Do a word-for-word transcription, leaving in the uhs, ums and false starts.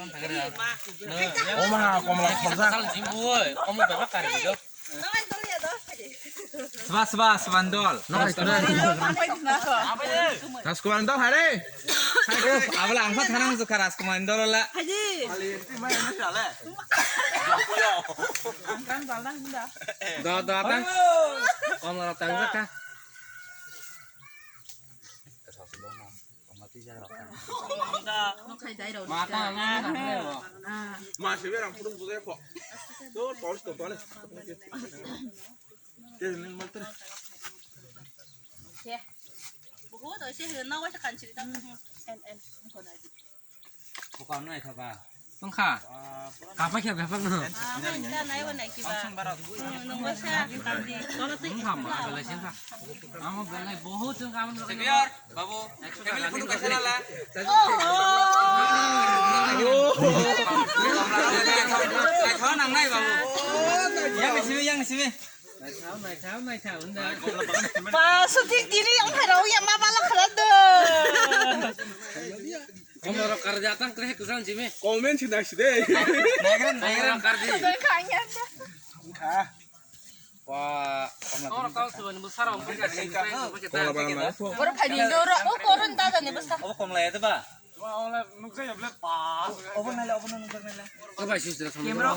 Oma, komla khorja. Sal jimbu oi, omo bebak kari do. Sba, sba, sbandol. Rajkumar dol hare. Abala angsa thanang jukha Rajkumar dol la. Haji. Do, do, ta. Komla rok tang jukha. Ma se berang pudung pudung ko. Do, tol to tol. Ke nin mal tre. Buku to se na wa kan chiri ta. Bukan nai thaba. Tongkha. Kapai khe bebak no. Tongkha ma belai singkha. Amo belai bohut jeng kamu. Sebiar, babu. Family photo kaisa nala. Naithok nangnai babu. Yang simi, yang simi. Naithok, naithok, naithok, hunda. Ba, sutik diri yang phairok ya ma bala khala do. Komorok karja tang kre kusan jimi. Comment sida sida. Naigra, naigra kardi. Wah, komla. Oro kau suban bu sarong. Komla bana ma. Oro phai ni oro o koron da da ni basta. Obo komla ya ba? Wah, ola nuksa ya bla pa. Obo nala, obo nuksa nala. Obo sis dra. Camera.